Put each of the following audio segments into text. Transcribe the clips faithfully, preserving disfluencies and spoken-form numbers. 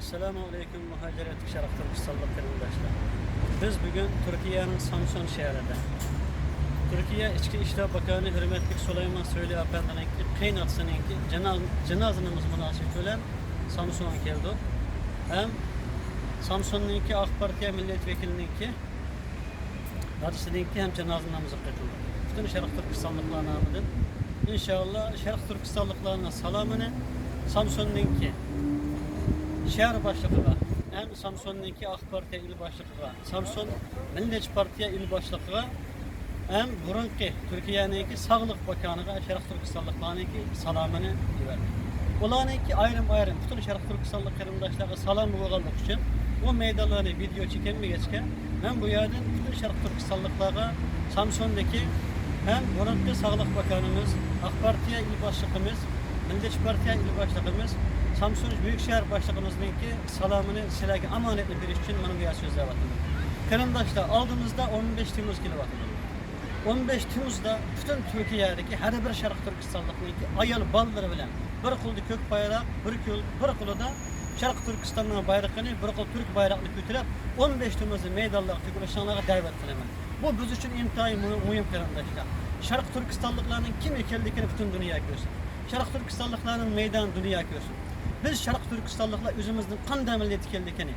ئەسسالامۇ ئەلەيكۇم، مۇھاجىرەتتىكى شەرقىي تۈركىستانلىق قېرىنداشلار. بىز بۈگۈن تۈركىيەنىڭ سامسون شەھىرىدە، تۈركىيە ئىچكى ئىشلار باكانى ھۆرمەتلىك سۇلايمان سويلۇ ئەپەندىنىڭكى قېيىنئاتىسىنىڭكى جىناز-، جىنازا نامىزى مۇناسىۋىتى بىلەن سامسونغا كەلدۇق. ھەم سامسوننىڭكى ئاق پارتىيە مىللەت ۋەكىلىنىڭكى دادىسىنىڭكى ھەم جانازا نامىزىغا قېتىلدۇق. پۈتۈن شەرقىي تۈركىستانلىقلار نامىدىن، ئىنشائاللا، شەرقىي تۈركىستانلىقلارنىڭ سالامىنى سامسوننىڭكى شەھەر باشلىقىغا، ھەم سامسوننىڭكى ئاق پارتىيە ئىل باشلىقىغا، سامسون مىللەتچى پارتىيە ئىل باشلىقىغا، ھەم بۇرۇنقى تۈركىيەنىڭكى ساغلىق باكانىغا، شەرقىي تۈركىستانلىقلارنىڭكى سالامىنى يېتىۋەردى. ئۇلارنىڭكى ئايرىم-ئايرىم پۈتۈن شەرقىي تۈركىستانلىق قېرىنداشلارغا سالام بولغانلىقى ئۈچۈن، ئۇ مەيدانلارنى ۋىدېو چېكەلمىگەچكە، مەن بۇ يەردىن پۈتۈن شەرقىي تۈركىستانلىقلارغا سامسوندىكى ھەم بۇرۇنقى ساغلىق باكانىمىز، ئاق پارتىيە ئىل باشلىقىمىز، مىللەتچى پارتىيە ئىل باشلىقىمىز، سامسون بۈيۈك شەھەر باشلىقىمىزنىڭكى سالامىنى سىلەرگە ئامانەتنى بېرىش ئۈچۈن مانا بۇ يەردە سۆزلەۋاتىمەن. قېرىنداشلار، ئالدىمىزدا ئون بەش تېمۇز كېلىۋاتىدۇ. ئون بەش تېمۇزدا پۈتۈن تۈركىيەدىكى ھەر بىر شەرقىي تۈركىستانلىقنىڭكى ئايال بالىلىرى بىلەن بىر قولدا كۆك بايراق، بىر قول، بىر قولىدا شەرقىي تۈركىستاننىڭ بايرىقىنى، بىر قول تۈرك بايرىقىنى كۆتۈرۈپ، ئون بەش تېمۇزدا مەيدانلارغا تۆكۈلۈشۈڭلارغا دەۋەت قىلىمەن. بۇ بىز ئۈچۈن ئىنتايىن مۇ-، مۇھىم، قېرىنداشلار. شەرقىي تۈركىستانلىقلارنىڭ كىم ئىكەنلىكىنى پۈتۈن دۇنيا كۆرسۇن. شەرقىي تۈركىستانلىقلارنىڭ مەيدانى دۇنيا كۆرسۇن. بىز شەرقىي تۈركىستانلىقلار ئۆزىمىزنىڭ قانداق مىللەت ئىكەنلىكىنى،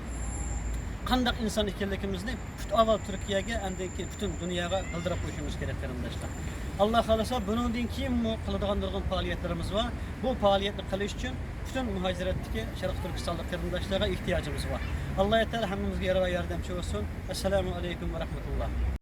قانداق ئىنسان ئىكەنلىكىمىزنى پۈت-، ئاۋۋال تۈركىيەگە، ئاندىن كېيىن پۈتۈن دۇنياغا بىلدۈرۈپ قويۇشىمىز كېرەك، قېرىنداشلار. ئاللا خالىسا، بۇنىڭدىن كېيىنمۇ قىلىدىغان نۇرغۇن پائالىيەتلىرىمىز بار. بۇ پائالىيەتنى قىلىش ئۈچۈن پۈتۈن مۇھاجىرەتتىكى شەرقىي تۈركىستانلىق قېرىنداشلارغا ئېھتىياجىمىز بار. ئاللا تائالا ھەممىمىزگە يار ۋە ياردەمچى بولسۇن. ئەسسالامۇ ئەلەيكۇم ۋە رەھمەتۇللا.